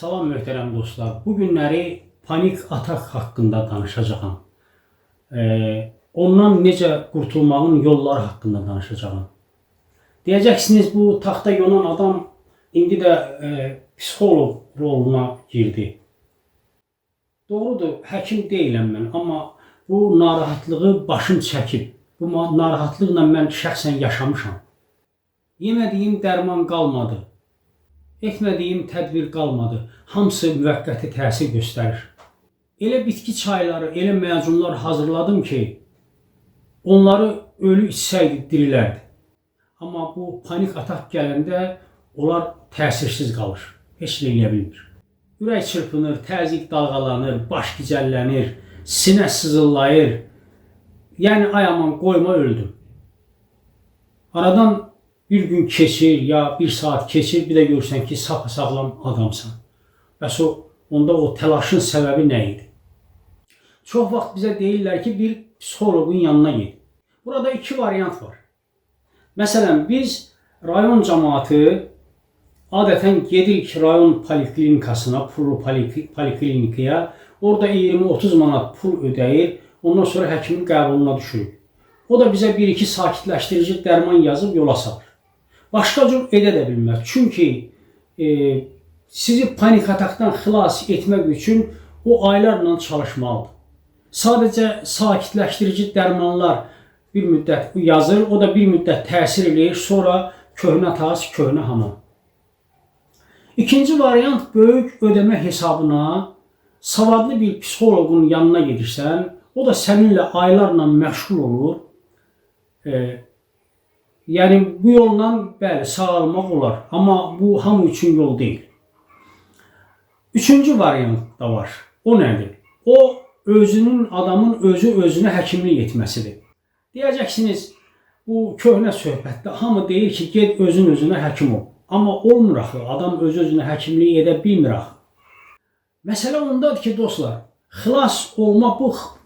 Salam möhtərəm dostlar. Bu günləri panik atak haqqında danışacağam. Ondan necə qurtulmağın yolları haqqında danışacağam. Deyəcəksiniz, bu taxta yonan adam indi də psixoloq roluna girdi. Doğrudur, həkim deyiləm mən, amma bu narahatlığı başım çəkib. Bu narahatlıqla mən şəxsən yaşamışam. Yemədiyim dərman qalmadı. Etmədiyim tədbir qalmadı. Hamısı müvəqqəti təsir göstərir. Elə bitki çayları, elə məzunlar hazırladım ki, onları ölü içsəydi dirilərdi. Amma bu panik atak gələndə onlar təsirsiz qalır. Heç nə eləyə bilmir. Ürək çırpınır, təzyiq dalğalanır, baş gicəllənir, sinə sızıldayır. Yəni ay aman qoyma öldüm. Aradan bir gün keçir ya bir saat keçir, bir də görürsən ki, sapasağlam adamsan. Bəs onda o təlaşın səbəbi nə idi? Çox vaxt bizə deyirlər ki, bir psixoloqun yanına get. Burada iki variant var. Məsələn, biz rayon cəmaatı adətən gedirik rayon poliklinikasına, pullu poliklinikaya. Orada 20-30 manat pul ödəyir, ondan sonra həkimin qəbuluna düşürük. O da bizə bir-iki sakitləşdirici dərman yazıb yola salır. Başqa cür edə də bilməz. Çünki sizi panik atakdan xilas etmək üçün o aylarla çalışmalıdır. Sadəcə sakitləşdirici dərmanlar bir müddət yazır, o da bir müddət təsir eləyir, sonra köhnə tas, köhnə hamam. İkinci variant böyük ödəmə hesabına savadlı bir psixoloqun yanına gedirsən, o da səninlə aylarla məşğul olur. Yəni bu yolla bəli sağalmaq olar, amma bu hamı üçün yol deyil. Üçüncü variant da var. O nədir? O özünün, adamın özü özünə həkimlik etməsidir. Deyəcəksiniz, bu köhnə söhbətdə hamı deyir ki, get özün özünə həkim ol. Amma olmur axı, adam özü özünə həkimlik edə bilmir axı. Məsələ ondadır ki, dostlar, xilas olmaq,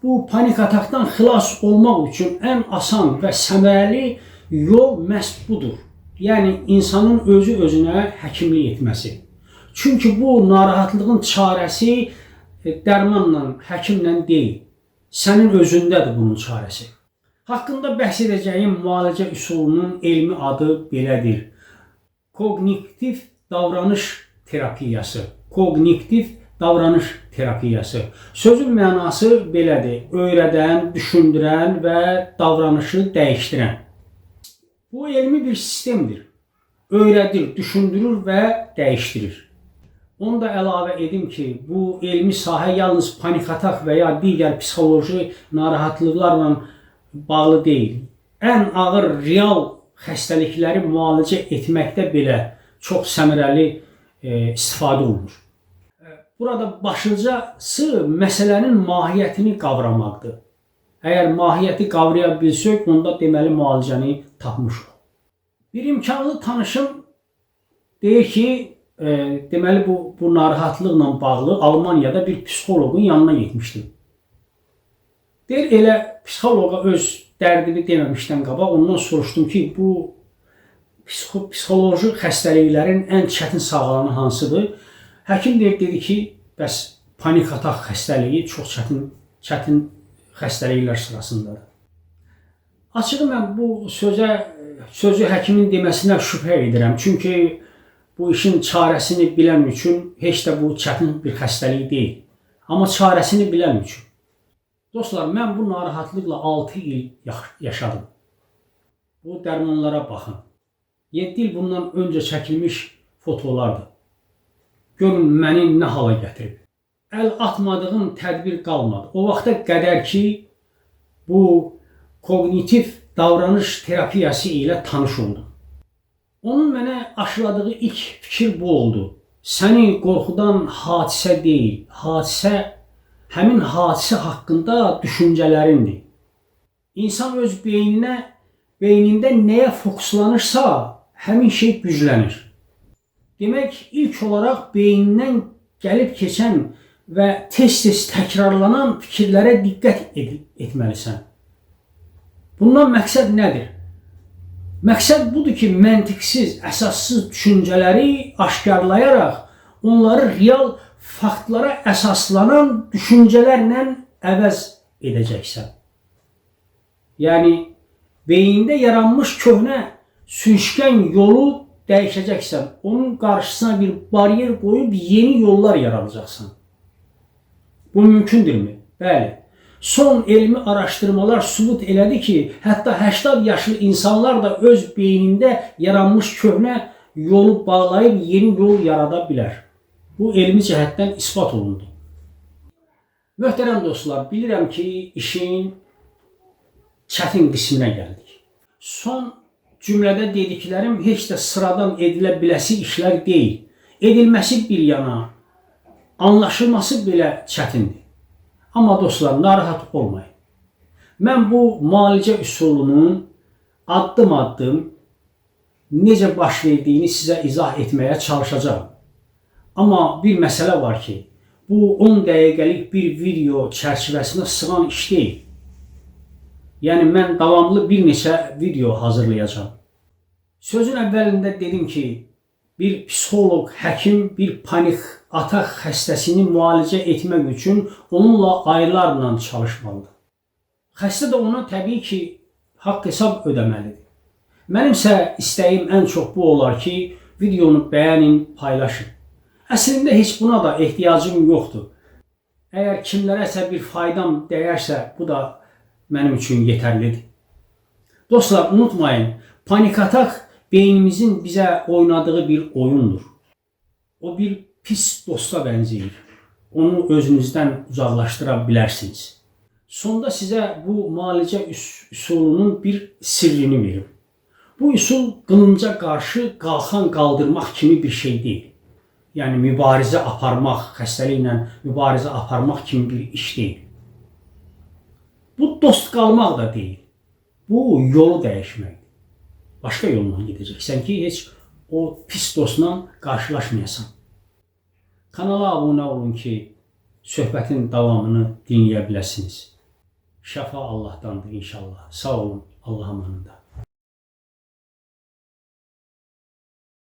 bu panik atakdan xilas olmaq üçün ən asan və səmərəli yol məhz budur. Yəni insanın özü özünə həkimlik etməsi. Çünki bu narahatlığın çarəsi dərmanla, həkimlə deyil. Sənin özündədir bunun çarəsi. Haqqında bəhs edəcəyim müalicə üsulunun elmi adı belədir. Koqnitiv davranış terapiyası. Koqnitiv davranış terapiyası. Sözün mənası belədir. Öyrədən, düşündürən və davranışı dəyişdirən. Bu elmi bir sistemdir. Öyrədir, düşündürür və dəyişdirir. Onu da əlavə edim ki, bu elmi sahə yalnız panik atak və ya digər psixoloji narahatlıqlarla bağlı deyil. Ən ağır real xəstəlikləri müalicə etməkdə belə çox səmərəli istifadə olunur. Burada başlıcası məsələnin mahiyyətini qavramaqdır. Əgər mahiyyəti qavraya bilsək, onda deməli müalicəni tapmışıq. Bir imkanlı tanışım deyir ki, deməli bu narahatlıqla bağlı Almaniyada bir psixoloqun yanına getmişdim. Deyir, elə psixoloqa öz dərdini deməmişdən qabaq ondan soruşdum ki, bu psixoloji xəstəliklərin ən çətin sağalanı hansıdır? Həkim deyir, dedi ki, bəs panik atak xəstəliyi çox çətin xəstəliklər sırasındadır. Açığı mən bu sözü həkimin deməsinə şübhə edirəm. Çünki bu işin çarəsini bilən üçün heç də bu çətin bir xəstəlik deyil. Amma çarəsini bilən üçün. Dostlar, mən bu narahatlıqla 6 il yaşadım. Bu dərmanlara baxın. 7 il bundan öncə çəkilmiş fotolardır. Görün, məni nə hala gətirib. Əl atmadığım tədbir qalmadı. O vaxta qədər ki, bu koqnitiv davranış terapiyası ilə tanış oldum. Onun mənə aşıladığı ilk fikir bu oldu. Səni qorxudan hadisə deyil, həmin hadisə haqqında düşüncələrindir. İnsan öz beynində nəyə fokuslanırsa, həmin şey güclənir. Demək, ilk olaraq beynindən gəlib keçən və tez-tez təkrarlanan fikirlərə diqqət etməlisən. Bundan məqsəd nədir? Məqsəd budur ki, məntiqsiz, əsassız düşüncələri aşkarlayaraq Onları real faktlara əsaslanan düşüncələrlə əvəz edəcəksən. Yəni, beyində yaranmış köhnə sürüşkən yolu dəyişəcəksən. Onun qarşısına bir bariyer qoyub yeni yollar yaradacaqsan. Bu mümkündürmü? Bəli. Son elmi araşdırmalar sübut elədi ki, hətta 80 yaşlı insanlar da öz beynində yaranmış köhnə yolu bağlayıb yeni yol yarada bilər. Bu elmi cəhətdən isbat olundu. Möhtərəm dostlar, bilirəm ki, işin çətin qisminə gəldik. Son cümlədə dediklərim heç də sıradan edilə biləsi işlər deyil. Edilməsi bir yana, anlaşılması belə çətindir. Amma dostlar, narahat olmayın. Mən bu müalicə üsulunun addım-addım necə baş verdiyini sizə izah etməyə çalışacağam. Amma bir məsələ var ki, bu 10 dəqiqəlik bir video çərçivəsinə sığan iş deyil. Yəni mən davamlı bir neçə video hazırlayacağam. Sözün əvvəlində dedim ki, bir psixoloq, həkim bir panik atak xəstəsini müalicə etmək üçün onunla aylarla çalışmalıdır. Xəstə də ona təbii ki, haqq hesab ödəməlidir. Mənimsə istəyim ən çox bu olar ki, videonu bəyənin, paylaşın. Əslində heç buna da ehtiyacım yoxdur. Əgər kimlərəsə bir faydam dəyərsə, bu da mənim üçün yetərlidir. Dostlar, unutmayın, panik atak beynimizin bizə oynadığı bir oyundur. O bir pis dosta bənzəyir. Onu özünüzdən uzaqlaşdıra bilərsiniz. Sonda sizə bu müalicə üsulunun bir sirrini verim. Bu üsul qılınca qarşı qalxan qaldırmaq kimi bir şey deyil. Yəni mübarizə aparmaq, xəstəliklə mübarizə aparmaq kimi bir iş deyil. Bu dost qalmaq da deyil. Bu yolu dəyişməkdir. Başqa yolla gedəcəksən ki, heç o pis dostla qarşılaşmayasan. Kanala abunə olun ki, söhbətin davamını dinləyə biləsiniz. Şəfa Allahdandır inşallah. Sağ olun, Allahın amanında.